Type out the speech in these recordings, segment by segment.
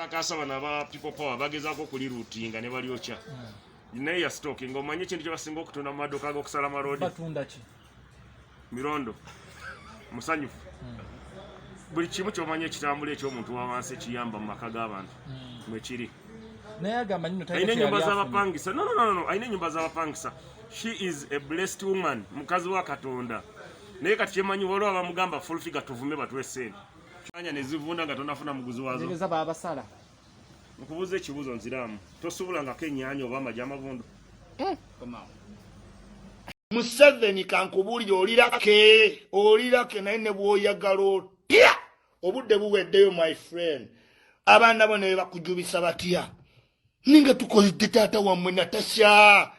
Bekalakasa bano aba People Power bagezaako okuliruutinga ne balyokya. Naye ya stock ng'omanyi ekintu kye basinga okutunda mu maduuka g'okusala maroodi? Batunda ki? Mirondo musanyufu. Buli kimu kyomanyi ekitambula ekyomuntu wa wansi ekiyamba mu maka g'abantu mwekiri. Naye agamba nino alina ennyumba z'abapangisa. No, no, no, no, alina ennyumba z'abapangisa. She is a blessed woman, mukazi wa Katonda. Naye kati kyemanyi, waliwo abamugamba, "Full Figure, tuvume batuwe sente." Anya ne zivunda nga tonafuna muguzi waazo. Ntegeza babasala. Nkubuuza ekibuuzo, nziraamu, tosuubulangako ennyaanya oba amagi amavundu? Museveni, kankubuulire, olirake, olirake, naye ne bw'oyagala otya, obudde buweddeyo. My friend, abaana bo ne bakujubisa batya, ninga tukoledde taata wammwe Natasha,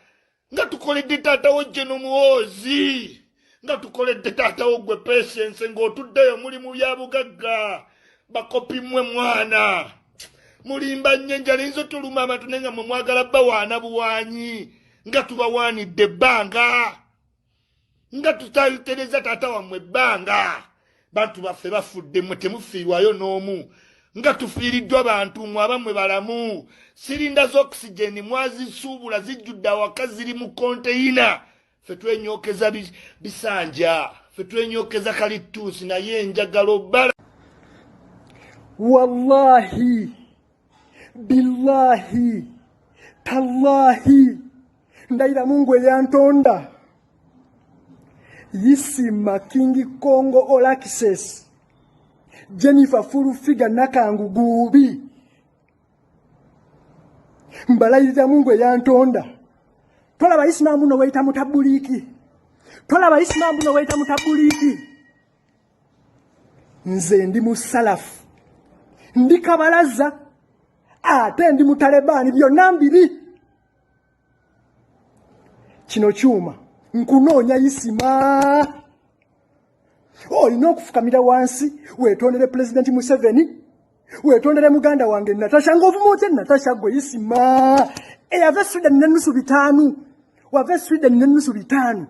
nga tukoledde taata wo Jeno Muhoozi, nga tukoledde taata wo gwe Patience, ng'otuddeyo muli mu byabugagga. Bakopi mmwe, mwana mulimba nnyo. Enjala eyinza otuluma abantu, naye nga mmwe mwagala bawaana buwaanyi, nga tubawaanidde ebbanga, nga tutatereza taata wammwe ebbanga. Bantu baffe bafudde, mmwe temufiirwayo n'omu. Nga tufiiriddwa bantu, mmwe abammwe balamu. Sirinda z'oxygen mwazisuubula, zijjudde awaka, ziri mu konteyina. Ffe twenyokeza bisanja, ffe twenyokeza kalittuusi, naye njagala obbala. Wallahi, billahi, tallahi, ndayira Mungu eyantonda, Isima King Kongo Olaxess Jennifer Full Figure Nakangu Guubi, mbalayirira Mungu eyantonda, tolaba Isima muno weyita mutabuliiki, tolaba Isima muno weyita mutabuliiki. Nze ndi musalafu, ndi kabalaza, ate ndi mutalebaani, byonna mbiri. Kino kyuma nkunoonya. Isima, olina okufukamira wansi weetondere Pulezidenti Museveni, weetondere muganda wange Natasha. Ng'ovuma otya Natasha? Gwe Isima eyava e Sweden nenusu 500, wava e Sweden nenusu 500,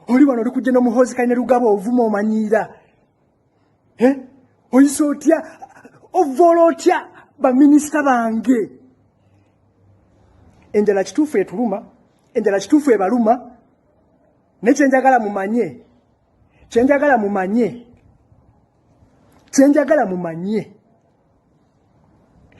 oli wano oli kujja n'Omuhoozi Kaine Rugaba, ovuma, omanyiira. Eh? Oyisa otya, ovoola otya baminisita bange? Enjala kituufu etuluma, enjala kituufu ebaluma, naye kyenjagala mumanye, kyenjagala mumanye, kyenjagala mumanye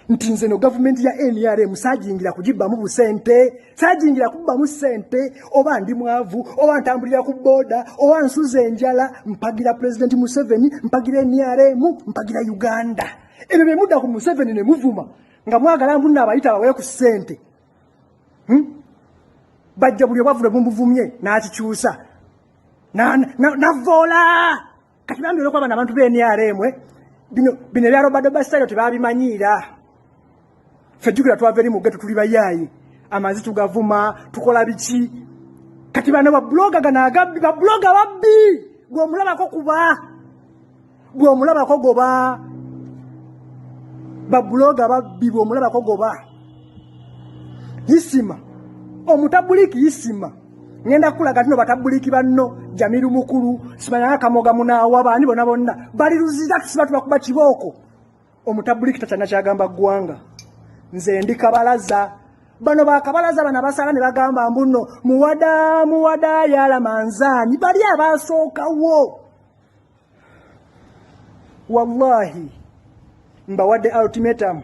nti nze no gavumenti ya NRM saajingira kugibbamu busente, saajingira kubbamu sente. Oba ndi mwavu, oba ntambulira ku booda, oba nsuza enjala, mpagira Pulezidenti Museveni, mpagira NRM, mpagira Uganda. Ebyo bye mudda ku Museveni ne muvuma nga mwagala mbu nno abayita bawe ku ssente. Bajja buli obwavu lwe bumuvumye n'akikyusa navoola. Kati bambi, olwokuba bano abantu b'NRM, bino bino ebya Robert Basayo tebabimanyiira. Ffe jjukira twava eri mu ghetto, tuli bayaayi, amazi tugavuma, tukola biki. Kati bano babuloga gano agabbi, babuloga babbi. Gw'omulabako kuba, gw'omulabako goba. Babuloga babbi, bw'omulabako goba. Isima omutabuliki, Isima ngenda kukulaga tino batabuliki banno Jamiru Mukulu, simanyanga Kamoga, munaawa baani, bonna bonna bali luzira, tusiba tubakuba kibooko. Omutabuliki takyalina kyagamba ggwanga. Nze ndi kabalaza, bano bakabalaza, bano abasala ne bagamba mbu nno muwada muwada yala manzaani, bali abasookawo. Wallahi mbawadde ultimatum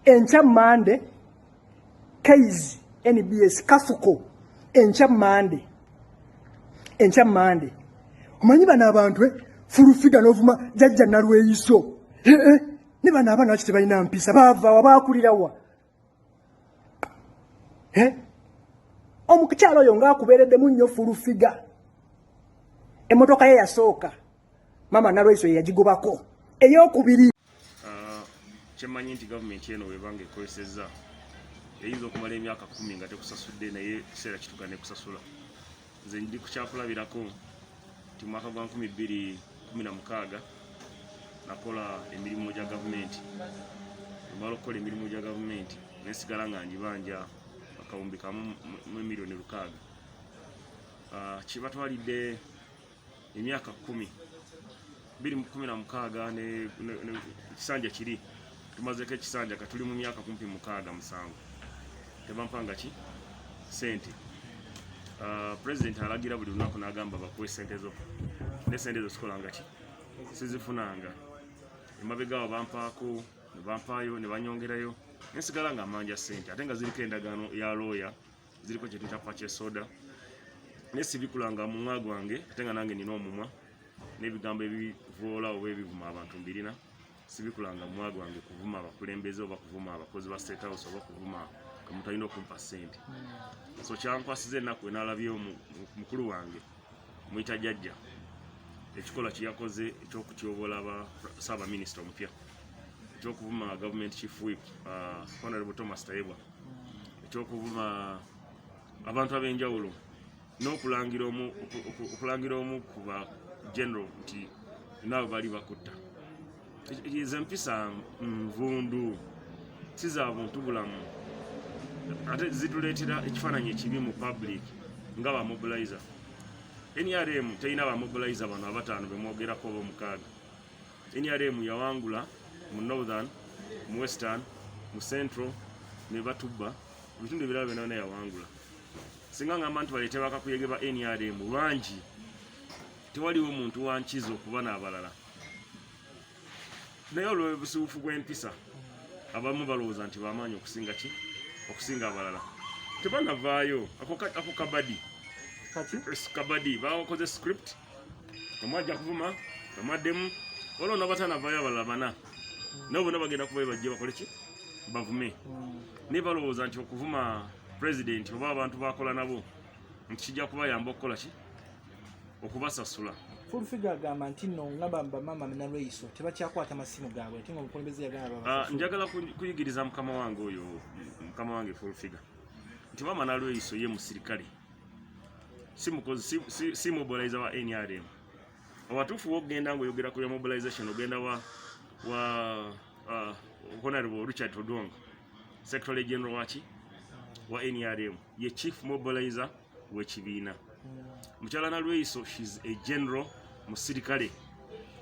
enkya Mande. Kais NBS Kafuko, enkya Mande, enkya Mande. Omanyi bano abantu, Full Figure n'ovuma jajja Nalweyiso. Eh, eh, ne bano abaana lwaki tebalina mpisa? Baava wa? Baakulirawa? Eh? Omukyalo oyo ng'akubeereddemu nnyo, Full Figure. Emmotoka ye yasooka, mama Nalweyiso ye yagigobako, eyokubiri. Kyemmanyi nti gavumenti eno webanga ekozesezza eyinza okumala emyaka 10 nga tekusasudde, naye kiseera kituuka nekusasula. Nze ndi kukyakulabirako nti mu mwaka gwa 2016 nakola emirimu gya gavumenti. Emala okukola emirimu gya gavumenti, nesigala nga njibanja akawumbi kamu mu emiliyoni 6. Kibatwalidde emyaka 10, 2016 ekisanja kiri. Tumazeko ekisanja, katuli mu myaka kumpi 6, 7, tebampanga ki sente. President alagira buli lunaku n'agamba bakuwe sente zo, ne sente zo sikolanga ki, sizifunanga. Emabega awo bampaako ne bampaayo ne banyongerayo, nensigala nga manja sente, ate nga ziriko endagaano ya looya, ziriko kintu kya purchase order, naye sibikulanga mumwa gwange, ate nga nange nina omumwa n'ebigambo ebivoola oba ebivuma abantu mbirina. Sibikulanga mumwa gwange kuvuma abakulembeze oba kuvuma abakozi ba State House oba kuvuma omuntu alina okumpa sente. So kyankwasiza ennaku enalabye mukulu wange muyita jjajja, ekikolwa kyeyakoze ekyokutyobola ba saabaminisita omupya, ekyokuvuma government chief whip, Honorable Thomas Tayebwa, ekyokuvuma abantu ab'enjawulo n'okulangira omu okulangira omu ku ba general nti naawe bali bakutta. Ezo empisa nvundu, si za buntu bulamu, ate zituleetera ekifaananyi ekibi mu public nga ba mobilizer. NRM terina ba mobilizer bano abataano bemwogerako oba omukaaga. NRM yawangula mu Northern, mu Western, mu Central ne batubba ebitundu ebirala byonna byonna yawangula. Singa ngamba nti baleete bakakuyege ba NRM bangi, tewaliwo muntu wankizo okuba n'abalala, naye olw'obusiwufu bw'empisa abamu balowooza nti bamaanyi okusinga ki, okusinga abalala. Tebanavaayo ako kabadi. Kaki? Kabadi bakoze script, omu ajja kuvuma omwaddemu, waliwo nabatanavaayo abalala bana, nabo bonna bagenda kuvayo bajje bakole ki, bavume. Naye balowooza nti okuvuma president oba abantu bakola nabo nti kijja kubayamba okukola ki, okubasasula. Full Figure agamba nti nno nga bamama Nalweyiso tebakyakwata masimu gaabwe, ate nga omukulembeze yagamba Ah, babasasule. Njagala kuyigiriza mukama wange oyo, mukama wange Full Figure, nti mama Nalweyiso ye musirikale, si mukozi, si mobilizer wa NRM. Awatuufu wokugenda ngaoyogera ku bya mobilization, ogenda wa Honorable Richard Todwong, Secretary General waki wa NRM, ye chief mobilizer w'ekibiina. Mukyala Nalweyiso, she's a general, musirikale,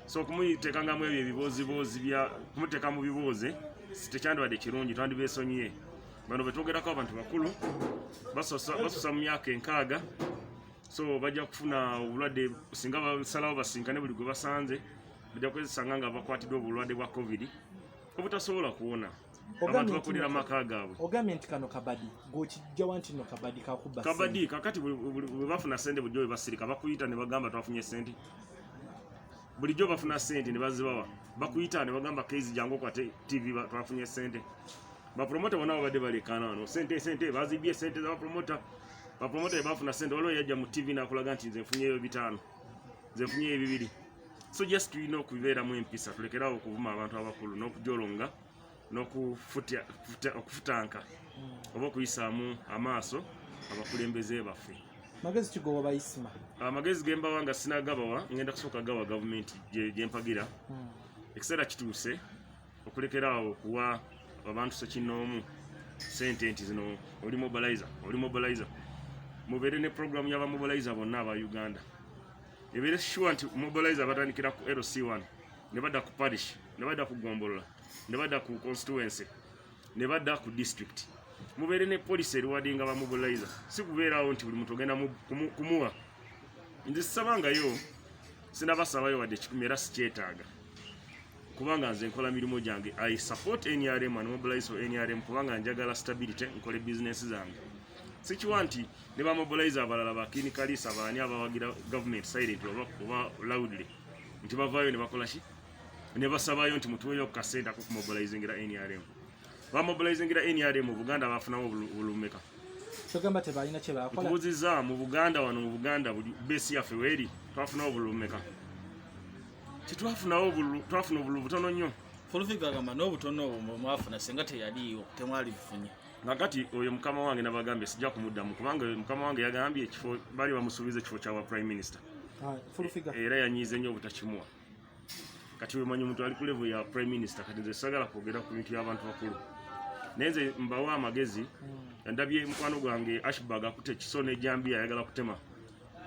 so okumuteekangamu ebyo ebibooziboozi bya kumuteeka mu bibooze tekyandibadde kirungi. Twandibeesonyiye. Bano betwogerako abantu bakulu, basusa mu myaka 60, so bajja kufuna obulwadde singa basalawo basinkane buli gwe basanze. Bajja kwesanga nga bakwatiddwa obulwadde bwa COVID obutasobola kuwona. Ogambye Abantu nti bakulira amaka gaabwe. Ogambye nti kano kabadi, gwokijjawa nti nno kabadi kakubba? Kabadi kakati bwe bafuna sente, bulijjo bwe basirika bakuyita ne bagamba twafunye sente. Bulijjo bafuna sente ne bazibawa, bakuyita ne bagamba keizi jangu okwate TV, twafunye sente. Bapromota bonna babadde balekaana wano, sente sente bazibye, sente zabapromota. Bapromota bebafuna sente, waliwo yajja mu TV nakulaga nti nze nfunyeyo 5, nze nfunyeyo 2. So just tulina okubeeramu empisa, tulekerawo okuvuma abantu abakulu n'okujolonga n'okufutanka oba okuyisaamu amaaso abakulembeze baffe. Magezi kigowa bayisima? Amagezi gembawa nga sinagabawa, ngenda kusooka gawa gavumenti gyempagira. Ekiseera kituuse okulekeraawo okuwa abantu sekinnoomu sente nti zino oli mobilizer, oli mobilizer. Mubeere ne programu y'abamobilizer bonna aba Uganda, ebeere sure nti mobilizer batandikira ku LC1 ne badda ku parish, ne badda ku gombolola, ne badda ku constituency, ne badda ku district. Mubeere ne policy eriwadinga ba mobilizer, si kubeerawo nti buli muntu ogenda kumuwa. Nze sisabangayo, sinabasabayo wadde 100, era sikyetaaga, kubanga nze nkola mirimu gyange. I support NRM and mobilize for NRM kubanga njagala stability, nkole business zange. Sikiwa nti ne bamobilize abalala bakini kalisa baani abawagira government silent oba loudly nti bavaayo ne bakola ki, ne basabayo nti mutuweyo ku kasente akokumobilizingira NRM. Bamobilizingira NRM mu Buganda bafunawo obulumeka? Kyogamba tebalina kye bakola? Nkubuuziza, mu Buganda wano, mu Buganda buli base yaffe weeri, twafunawo obulumeka? Titwafunawo obululu, twafuna obululu butono nnyo. Full Figure agamba n'obutono obwo bwe mwafuna, singa teyaliiwo temwali bufunye. Kakati oyo mukama wange nabagambye sijja kumuddamu, kubanga oyo mukama wange yagambye ekifo baali bamusuubiza ekifo kya wa prime minister. Ah, Full Figure. Era yanyiize nnyo obutakimuwa. Kati wemanyi omuntu ali ku level ya prime minister. Kati nze sagala kwogera ku bintu by'abantu bakulu, naye nze mbawa amagezi. Ndabye mukwano gwange Ashburg akutte ekiso n'ejjambiya, ayagala kutema,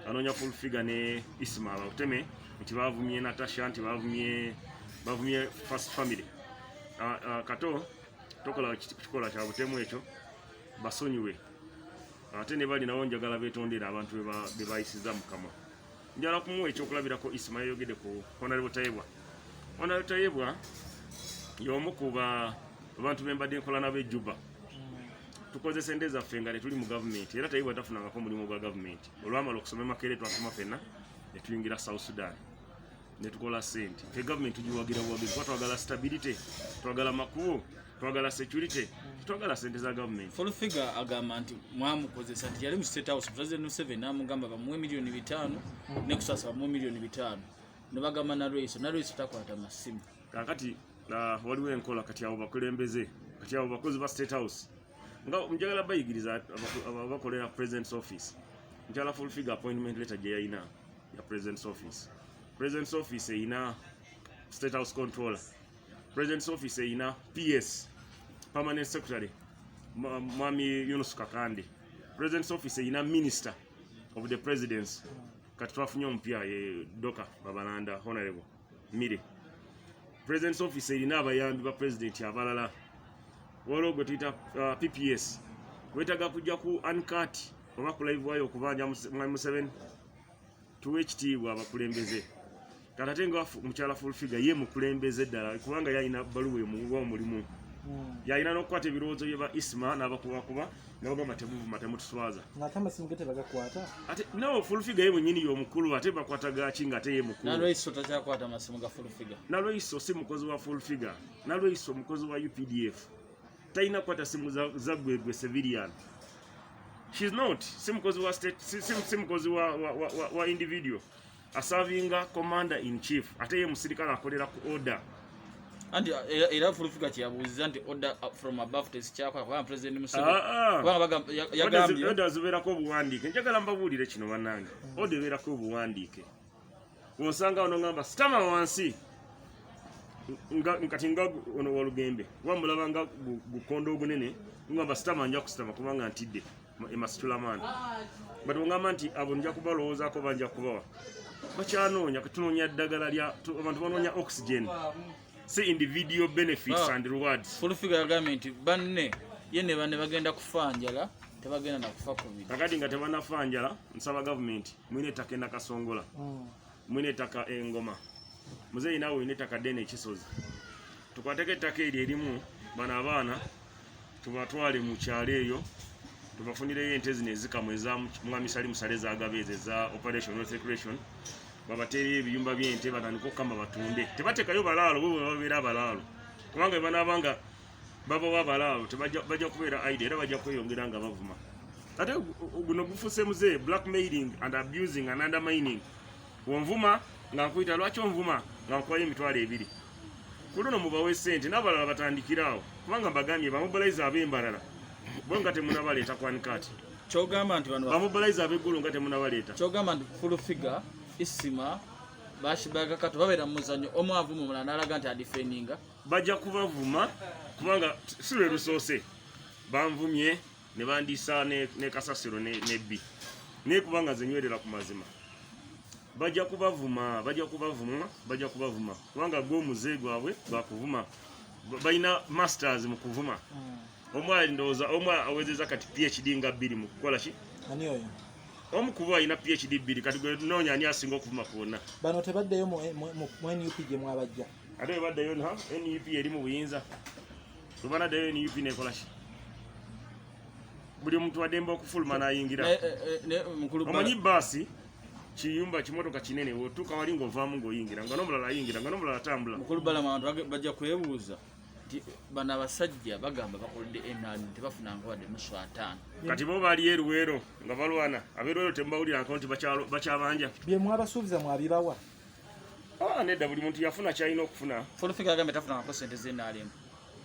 anoonya Full Figure ne Isma bakuteme nti bavumye Natasha, nti bavumye First Family. Kato tokola kikola kya butemu ekyo, basonyiwe. Ate ne bali nawo njagala beetondera abantu be bayisiza mukama. Njagala kumuwa ekyokulabirako. Isima yayogedde ku Honorable Tayebwa. Honorable Tayebwa y'omu ku abantu be mbadde nkola nabo e Juba. Tukoze sente zaffe nga tetuli mu gavumenti, era Tayebwa tafunangako mulimu gwa gavumenti. Olwamala okusoma e Makerere, twasoma ffenna ne tuyingira South Sudan ne tukola sente. Fe gavumenti tugiwagira buwagizi kuba twagala stability, twagala makubo, twagala security, tetwagala sente za gavumenti. Full Figure agamba nti mwamukozesa, nti yali mu State House, President Museveni n'amugamba bamuwe 5 miliyoni, ne Kusasa bamuwe 5 miliyoni, ne bagamba Nalweyiso, Nalweyiso takwata masimu. Kakati waliwo enkola. Kati abo bakulembeze, kati abo bakozi ba State House nga njagala bayigiriza abakolera President's office. Njagala Full Figure appointment letter gye yayina ya President's office. President's office eyina State House controller, President's office eyina PS, permanent secretary, Mwami Yunus Kakande. President's office eyina Minister of the Presidency. Kati twafunye omupya, ye Doka Babalanda, Honorable Mire. President's office erina abayambi ba president abalala, waliwo gwe tuyita PPS. Wetaaga kujja ku uncut oba ku live wayo okubanja Mwami Museveni. Tuwe ekitiibwa abakulembeze. Kati ate nga mukyala Full Figure ye mukulembeze ddala, kubanga yalina baluwa emuwa omulimu, yalina n'okukwata ebirowoozo bye ba Isma n'abakubakuba nabagamba temuvuma, temutuswaza. Ng'ate amasimu ge tebagakwata. Ate nawe Full Figure ye mwennyini y'omukulu, ate bakwata gaki nga ate ye mukulu? Nalweyiso takyakwata masimu ga Full Figure. Nalweyiso si mukozi wa Full Figure. Nalweyiso mukozi wa UPDF, talina kukwata simu za gwegwe civilian. She's not, si mukozi wa state, si mukozi wa individual aservinga commander in chief. Ate ye musirikale akolera ku order. Anti era Full Figure kyeyabuuziza nti order from above tezikyakola, kubanga President Museveni Ah, ah. kubanga yagambye Order zibeerako obuwandiike. Njagala mbabuulire kino bannange, order ebeerako obuwandiike. Wonsanga wano ngamba sitama wansi, kati nga ono walugembe wamulaba nga gukondo ogunene, ngamba sitama, nja kusitama kubanga ntidde emasitulamaani. But ongamba nti abo nja kubalowoozaako, banja kubawa, bakyanoonya. Tunoonya ddagala lya abantu, banoonya oxygen, si individual benefits Ah. and rewards. Full Figure yagambye nti banne ye ne banne bagenda kufa njala, tebagenda nakufa COVID. Kakati nga tebanafa njala, nsaba gavumenti, mwine ettaka enakasongola, mwine ettaka engoma, muzeeyi naawe olina ettaka ddene ekisozi, tukwateko ettaka eryo erimu bano abaana, tubatwale mu kyalo eyo, tubafunireyo ente zino ezikamu eza Mwami Sali Musale zagaba, ezo eza Operation Wealth Creation, babateereyo ebiyumba by'ente, batandike okukama batunde. Tebateekayo balaalo, bo bwe babeera abalaalo, kubanga bwe banaaba nga babawa abalaalo bajja kubeera idle, era bajja kweyongera nga bavuma. Ate guno gufuuse muze, blackmailing and abusing and undermining. Wonvuma nga nkuyita, lwaki onvuma, nga nkuwayo 20,000. Ku luno mubawe sente n'abalala batandikire awo, kubanga mbagambye bamobilize ab'embalala bo nga temunabaleeta kwanikati. Kyogamba nti bano Bamobilize ab'eggulu nga temunabaleeta. Kyogamba nti Full Figure, Isima, Bashibagakato babeera mu muzannyo, omu avuma omulala n'alaga nti adefendinga. Bajja kubavuma kubanga si lwe lusoose banvumye ne bandiisa ne kasasiro nebbi, naye kubanga nze nywerera ku mazima, bajja kubavuma, bajja kubavuma, bajja kubavuma, kubanga gwe omuze gwabwe gwakuvuma. Balina masters mu kuvuma. Omu ali, ndowooza omu awezeza kati PhD nga bbiri mu kukola ki. Ani oyo? Omu kuba alina PhD bbiri. Kati gwe noonya ani asinga okuvuma ku bonna. Bano tebaddeyo mu NUP gye mwabajja? Ate bwe baddayo nha NUP eri mu buyinza, bwe banaddayo NUP nekola ki? Buli omuntu waddembe okufuluma n'ayingira. Mukulu Omanyi baasi kiyumba kimotoka kinene, wotuuka wali ng'ovaamu ng'oyingira, nga n'omulala ayingira, nga n'omulala atambula. Mukulu Balama, abantu bajja kwebuuza nti bano abasajja bagamba bakoledde NRM, tebafunanga wadde nusu ataano. Kati bo bali eruweero nga balwana, aberuweero temubawulirako nti bakyabanja. Bye mwabasuubiza mwabibawa? Ah, nedda, buli muntu yafuna kyalina okufuna. Full Figure yagambye tafunangako sente z'NRM,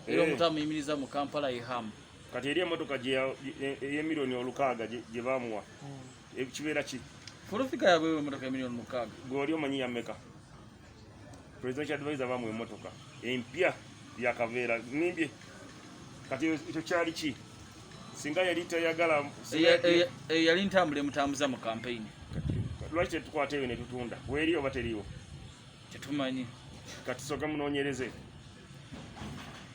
era omuntu amuyimiriza mu Kampala ihamu. Kati eri emotoka ey'emiliyoni 6 gye bamuwa. Kibeera ki? Full Figure yaweebwa emotoka ya 6 miliyoni. Gwe oli omanyi yammeka? Presidential advisor bamuwa emotoka empya yakaveera nimbye. Kati ekyo kyali ki singa yali tayagala Eyo yali ntambula emutambuza mu kampeyini. Lwaki tetukwata eyo netutunda? Weeri oba teriiwo? Tetumanyi. Kati soka munoonyereze.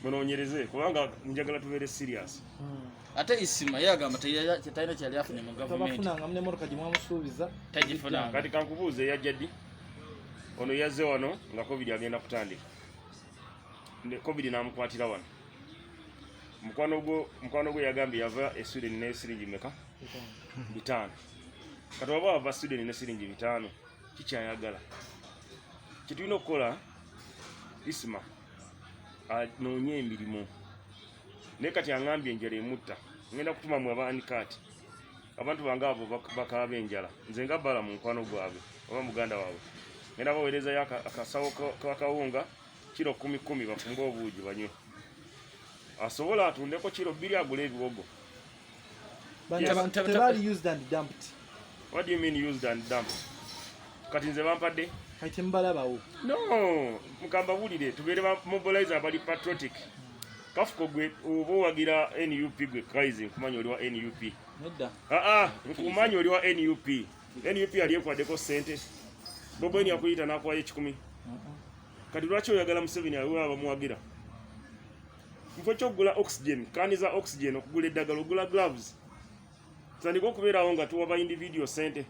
Munoonyereze kubanga njagala tubeere serious. Ate Isima ye agamba talina kyeyali afunye mu gavumenti. Tabafunangamu n'emmotoka gye mwamusuubiza. Tagifunanga. Kati kankubuuze, yajja ddi? Ono yazze wano nga COVID agenda kutandika. Ne COVID n'amukwatira wano. Mukwano gwe yagambye yava e Sweden ne siringi meka? 5. Kati waba wava Sweden ne siringi 5, kikyayagala. Kyetulina okukola, Isma anoonye emirimu. Naye kati aŋŋambye enjala emutta. Ngenda kutuma mwe aba Uncut. Abantu bange abo bakaaba enjala. Nze nga bbala mu mukwano gwabwe oba muganda waabwe. Ngenda baweerezayo akasawo k'akawunga kiro 10 10 bafumbe obuugi banywe. Asobola atundeko kiro 2 agule ebiwogo. Bano Yes. tebali used and dumped. What do you mean used and dumped? Kati nze bampadde? Kati temubalabawo. No, mukambawulire tubeere ba mobilizer abali patriotic. Kafuko gwe oba owagira NUP gwe Kaizi, nkumanyi oli wa NUP. Nedda. Aa, nkumanyi oli wa NUP. NUP yali ekwaddeko ssente. Bobi Wine yakuyita n'akuwayo 100. Kati lwaki oyagala Museveni awe abamuwagira? Mufo ky'okugula oxygen, can za oxygen, okugula eddagala, ogula gloves. Tutandike okubeerawo nga tuwa ba individual ssente.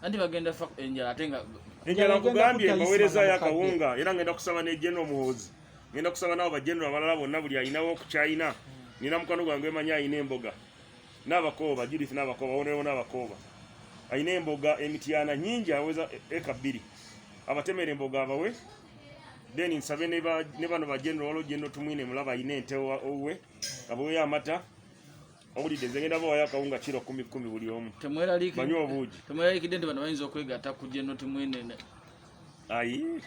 Anti bagenda fa enjala ate nga Enjala Enjala egenda nkugambye kutta mbaweerezaayo Isma na mukadde. akawunga era ngenda kusaba ne General Muhoozi. Ngenda kusaba n'abo ba general abalala bonna buli alinawo ku kyalina. Nina mukwano gwange manyi alina emboga. N'abakooba, Judith n'abakooba, wonewo n'abakooba. Alina emboga emityana nnyingi aweza eka 2. Abatemera emboga abawe. Then nsabe ne bano ba general, waliwo General Tumwine mulaba alina ente owuwe. Abaweyo amata. Owulidde, nze ngenda bawayo akawunga kiro 10 10 buli omu. Banywe obuugi. Temweraliikidde nti bano bayinza okwegatta ku General Tumwine Ayi.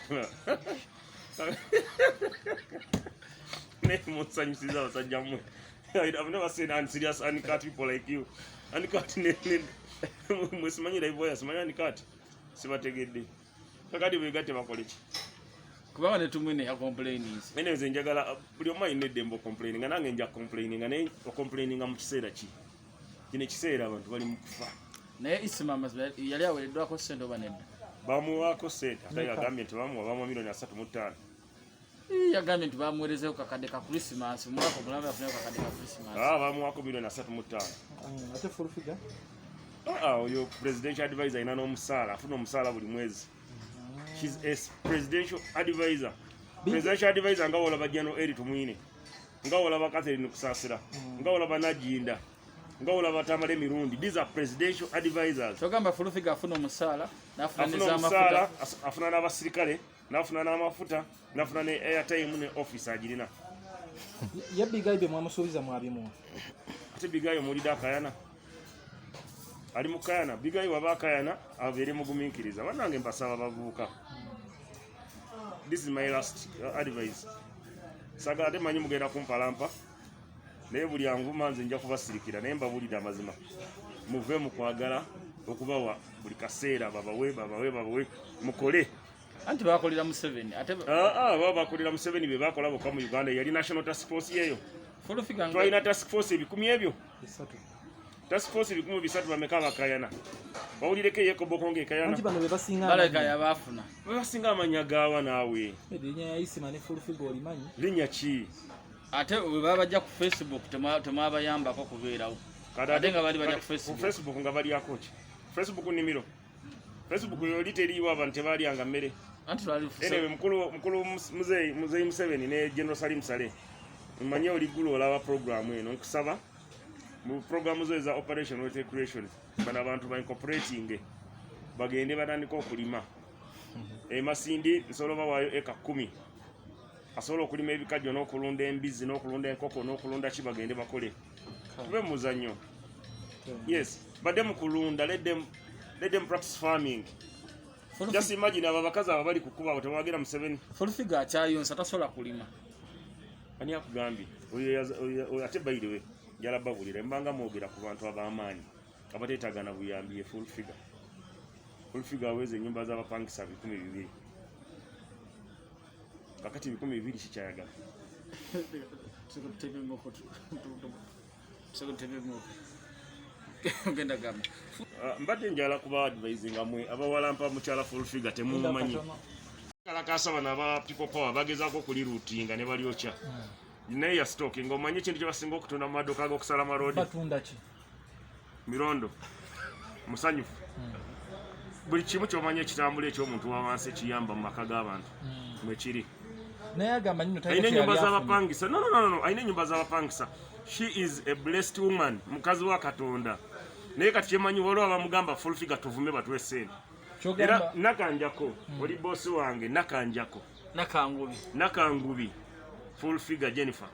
Ne musanyusiza abasajja mmwe. I've never seen unserious uncut people like you. Uncut ne mwe simanyi live wire, simanyi uncut. Sibategedde. Kakati begatte bakole ki? Kubanga ne Tumwine yacomplaininze. Anyways, nze njagala buli omu alina eddembe ocomplaininga, nange nja complaininga, naye ocomplaininga mu kiseera ki? Kino ekiseera abantu bali mu kufa. Naye Isima amazima yali aweereddwako ssente oba nedda? Bamuwaako ssente ate yagambye nti bamuwa miliyoni 35. Ii, yagambye nti bamuweerezeyo kakadde ka Christmas, omwaka omulamba yafunayo kakadde ka Christmas. Ah, bamuwaako miliyoni 35. Ate full figure? Ah, ah, oyo presidential advisor alina n'omusaala, afuna omusaala buli mwezi. She's a presidential advisor. Presidential advisor nga wolaba General Eri Tumwine, nga wolaba Catherine Kusasira, nga wolaba Najinda, nga wolaba Tamale Mirundi. These are presidential advisors. Kyogamba full figure afuna omusaala n'afuna Afuna nez'amafuta? omusaala, afuna n'abasirikale, n'afuna n'amafuta, n'afuna ne airtime ne office agirina. Ye Bigayi bye mwamusuubiza mwabimuwa? Ate Bigayi omulidde akayana, ali mu kayana. Bigayi waba akayana abeere mugumiikiriza. Bannange, mbasaba bavubuka, this is my last advice. Sagala ate manyi mugenda kumpalampa, naye buli anvuma nze nja kubasirikira, naye mbabulire amazima, muve mu kwagala okubawa buli kaseera, babawe babawe babawe, mukole. Anti bakolera Museveni ate. Ah, ah, baba bakolera Museveni be bakola bokka mu Uganda. Yali national task force yeyo. Full figure Twalina task force 1000 ebyo. 3. Task force 300 bameka bakayana? Bawulireko eyekoboko ngaekayana. Anti bano be basinga balabika amannya. Yabaafuna. Basinga amanya gaawa naawe? Erinnya ya Isima ne full figure olimanyi? Linnya ki? Ate bwe baba bajja ku Facebook temwabayambako kubeerawo. Kati Ate nga bali bajja ku ku Facebook. Facebook nga balyako ki? Facebook nnimiro, Facebook yoli teriiwo, abantu tebalyanga mmere. Anti twali Anyway, mukulu muzeeyi Museveni ne General Salim Saleh, manye oli ggulu olaba programu eno, nkusaba mu programu zo eza Operation Wealth Creation, bano abantu ba incorporating bagende batandike okulima. Emasindi nsobola obawaayo eka 10, asobola okulima ebikajjo n'okulunda embizzi n'okulunda enkoko n'okulunda ki, bagende bakole, tube mu muzannyo. Yes, badde mu kulunda, let them practice farming. Just imagine abo abakazi abo bali kukuba abo tebawagira Museveni. Full figure akyayonsa, tasobola kulima. Ani akugambye? Oyo ate by the way njala babulira, mbanga mwogera ku bantu ab'amaanyi abateetaaga na buyambi, ye full figure. Full figure aweza ennyumba z'abapangisa 2,000. Kakati 2,000 kikyayagala. Tuseke enkoko ogenda gamba. Ah, mbadde njala kuba advisinga mwe abawalampa mukyala full figure, temumumanyi. Kalakasa bano aba People Power bagezaako okulirootinga ne balyokya. Naye ya stocking, omanyi ekintu kyebasinga okutunda mu maduuka g'okusala maroodi? Batunda ki? Mirondo musanyufu. Buli kimu kyomanyi ekitambula ekyomuntu wa wansi ekiyamba mu maka g'abantu mwekiri. Naye agamba nino Alina ennyumba z'abapangisa. No, no, no, no. Alina ennyumba z'abapangisa. She is a blessed woman, mukazi wa Katonda. Naye kati kyemanyi, waliwo abamugamba full figure tuvume batuwe sente. Era Nakanjako, oli bosi wange Nakanjako. Nakangubi. Nakangubi, full figure Jennifer,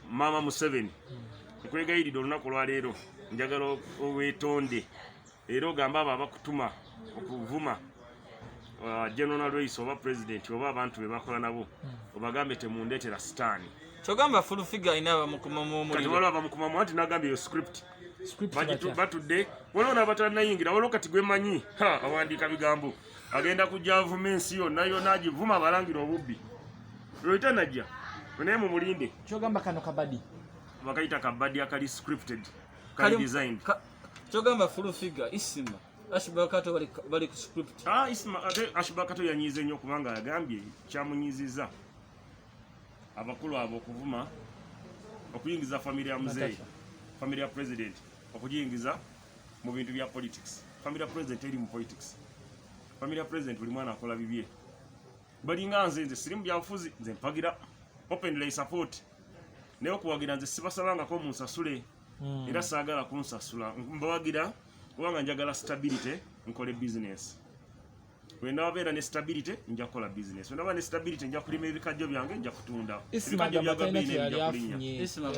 Mama Museveni, nkwegayiridde olunaku olwaleero njagala oweetonde era ogambe abo abakutuma okuvuma General Nalweyiso oba president oba abantu be bakola nabo, obagambe temundeetera sitaani. Kyogamba full figure alina abamukumamu Kati omuliro? waliwo abamukumamu, anti nagambye eyo script. Script. Batudde, waliwo n'abatanayingira. Waliwo kati gwemanyi ha awandiika bigambo, agenda kujja avuma ensi yonna yonna, agivuma abalangira obubbi lweta najja, naye mumulinde. Kyogamba kano kabadi? Bakayita kabadi akali scripted, kali designed. Kyogamba full figure, Isima, Ashburg Kato bali ku script? Ah, Isma, ate Ashburg Kato yanyiize nnyo kubanga yagambye kyamunyiizizza abakulu abo okuvuma, okuyingiza famire ya muzeeyi, Natasha. Famire ya president okugiyingiza mu bintu bya politics. Famire ya president eri mu politics? Famire ya president buli mwana akola bibye. Balinga nze siri mu byabufuzi, nze mpagira openly, support, naye okuwagira nze sibasabangako munsasule era saagala kunsasula. Mbawagira kubanga njagala stability, nkole business. Bwe nababeera ne stability nja kukola business, bwe naba ne stability nja kulima ebikajjo byange, nja kutunda Isima ebikajjo agamba bya talina gabiina kye yali bijja kulinnya. afunye. Isima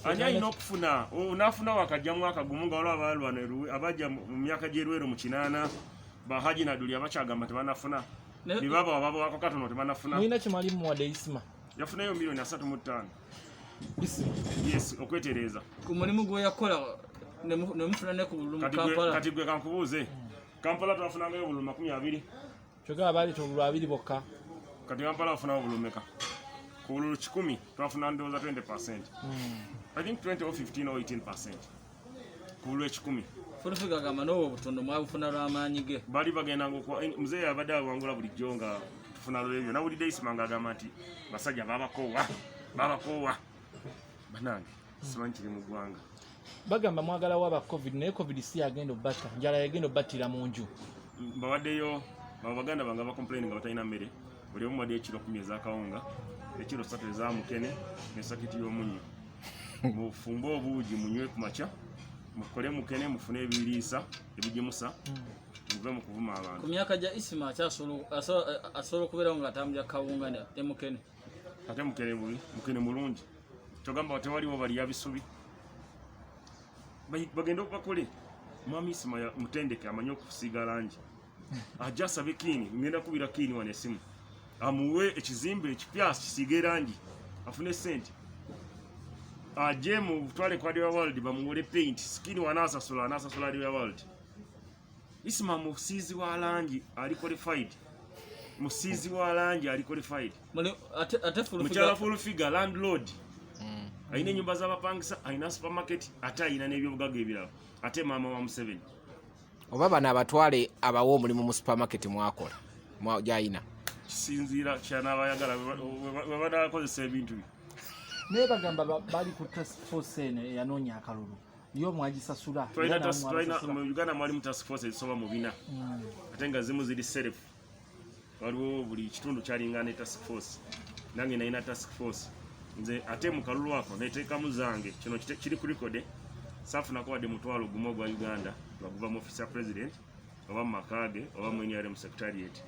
Ani alina okufuna? Naafuna wakajja mwaka gumu nga waliwo abalwana abajja mu myaka gy'erweru mu 80, bahaji Naduli abakyagamba tebanafuna. Bibaba ababawako katono tebanafuna. Mulina kye mwali muwadde Isima? Yafunayo miliyoni 35. Isima? Yes, okwetereeza. Ku mulimu gwe yakola nemufuna ne ku bululu mu Kati gwe- Kampala. Kati gwe kankubuuze, Kampala twafunangayo obululu 20. Kyogamba baleeta obululu abiri bokka? Kati Kampala wafunawo obululu meka? Ku bululu 100 twafuna ndowooza 20%, I think 20 or 15 or 18% ku bululu 100. Full figure agamba n'obwo obutono mwabufuna lw'amaanyi ge. Bali bagendanga okuwa muzeeyi abadde awangula bulijjo nga tufuna lwebyo. Nawulidde Isima ng'agamba nti basajja babakoowa, babakoowa. Banange, simanyi kiri mu ggwanga. Bagamba mwagala waba COVID, naye COVID si yagenda obbatta, njala yagenda obbattira mu nju. Mbawaddeyo abo baganda bange abacomplain nga batalina mmere, buli omu waddeyo ekiro 10 ez'akawunga, ekiro 3 eza mukene nesakiti y'omunnyo. Mufumbe obuugi munywe ku makya, mukole mukene, mufune ebiriisa ebigimusa, muve mu kuvuma abantu. Ku myaka gya Isima asobola okubeerawo ng'atambulira kawunga ne mukene? Ate mukene bubi? Mukene mulungi. Kyogamba tewaliwo balya bisubi? Bagende bakole. Mwami Isima mutendeke, amanyi okusiiga langi, ajja asabe kiini. Ngenda kubira kiini wano esimu amuwe ekizimbe ekipya kisiige langi, afune sente, aje mutwale kwa Hardware World bamuwole paint skin. Wanasasula, anasasula Hardware World. Isima musiizi wa langi ali qualified, musiizi wa langi ali qualified. Ate Mukyala full figure full figure landlord, alina enyumba z'abapangisa, alina supermarket, ate alina n'ebyobugagga ebirala, ate maama wa Museveni. Oba bano abatwale abawa omulimu mu supermarket mwakola gyayina. Kisinziira kyanabayagala bwe banakozesa ebintu bye. Naye bagamba bali ku task force eno eyanoonya akalulu, yo mwagisasula? Twalina Era namwe abasasula. Mu Uganda mwalimu task force ezisoba mu 4, ate nga zimu ziri self. Waliwo buli kitundu kyalinga ne task force. Nange nalina task force nze, ate mu kalulu ako neteekamu zange. Kino kiri ku record. Saafunako wadde 10,000 ogwa Uganda nga guva mu office ya president oba mu maka ge oba mu NRM secretariat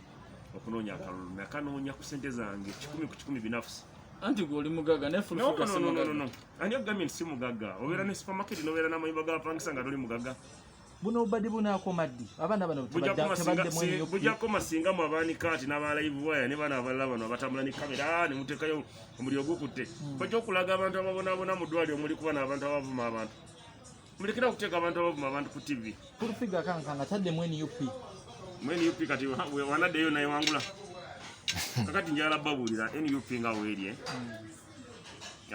okunoonya akalulu. Nakanoonya ku sente zange 100 ku 100 binafusi. Anti gwe oli mugagga, naye No, full figure no, si no, no, no, mugagga. no. Ani agambye nti si mugagga? Obeera ne supermarket n'obeera n'amayumba g'abapangisa nga toli mugagga? Buno obubadde bunaakoma ddi? Abaana bano Bujja tebaddemu NUP. Bujja kukoma singa mu abanikaati n'aba live wire ne bana abalala bano abatambula ne kamera ne muteekayo omuliro gukutte. Bajja okulaga abantu ababonaabona mu ddwaliro muli kuba n'abantu abavuma abantu. Mulekera okuteeka abantu abavuma abantu ku TV. Full figure kankanga taddemu NUP. Mu NUP kati wanaddeyo nayewangula. Kakati njagala babuulira NUP nga weeri, eh?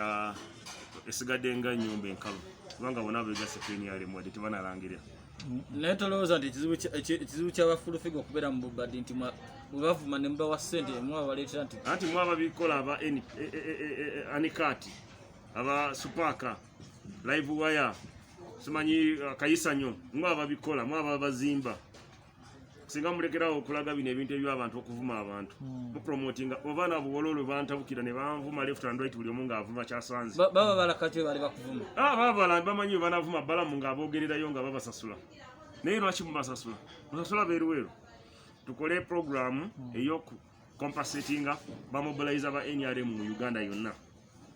Ah, esigadde nga nnyumba enkalu kubanga bonna begasse ku NRM wadde tebanalangirira. Naye tolowooza nti ekizibu kyaba full figure okubeera mu bubaddi nti bwe bavuma ne mubawa ssente mwabaleetera nti Anti mwaba bikola aba anikati. Aba Supaaka, Live Wire, simanyi Kayisanyo, mwe ababikola, mwe ababazimba. Singa mulekerawo okulaga bino ebintu ebyabantu okuvuma abantu, mupromotinga obaana buwololo bantabukira ne banvuma left and right, buli omu ng'avuma kyasanze. Baba balakati bali bakuvuma. Ah, babala bamanyi bwe banavuma Balamu ng'aboogererayo nga babasasula. Naye lwaki mubasasula? Musasula beeruweru. Tukole programu ey'oku compensatinga bamobilizer ba NRM mu Uganda yonna,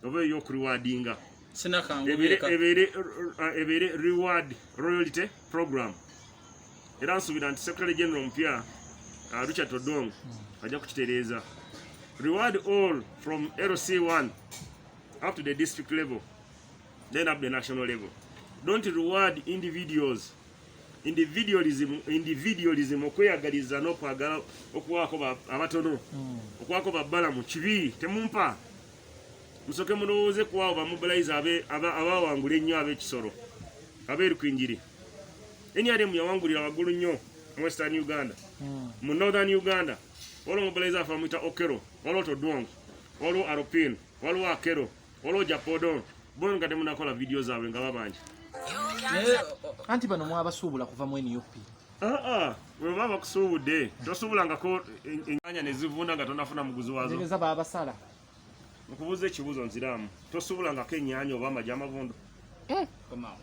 oba ey'okurewardinga. Sinakangu. Ebeere reward royalty program. Era nsuubira nti Secretary General omupya, Richard Odong, ajja kukitereeza. Reward all from LC1 up to the district level, then up the national level. Don't reward individuals. Individualism, okweyagaliza n'okwagala okuwaako abatono, okuwaako babbalamu kibi. Temumpa, musoke mulowooze kuwaawo bamobilize abawangula ennyo, ab'ekisoro, ab'erukwinjiri. NRM yawangulira waggulu nnyo mu Western Uganda, mu Northern Uganda. Waliwo mobilize afe bamuyita Okero, waliwo Todwong, waliwo Aropin, waliwo Akero, waliwo Japodo. Bo nga temunakola vidiyo zaabwe nga babanja. Naye Anti bano mwabasuubula kuva mu NUP. Aa, bwe baba bakusuubudde, tosuubulangako ennyanya ne zivunda nga tonafuna muguzi waazo. Ntegeeza babasala. Nkubuuza ekibuuzo, nziraamu, tosuubulangako ennyanya oba amagi amavundu? Komawo.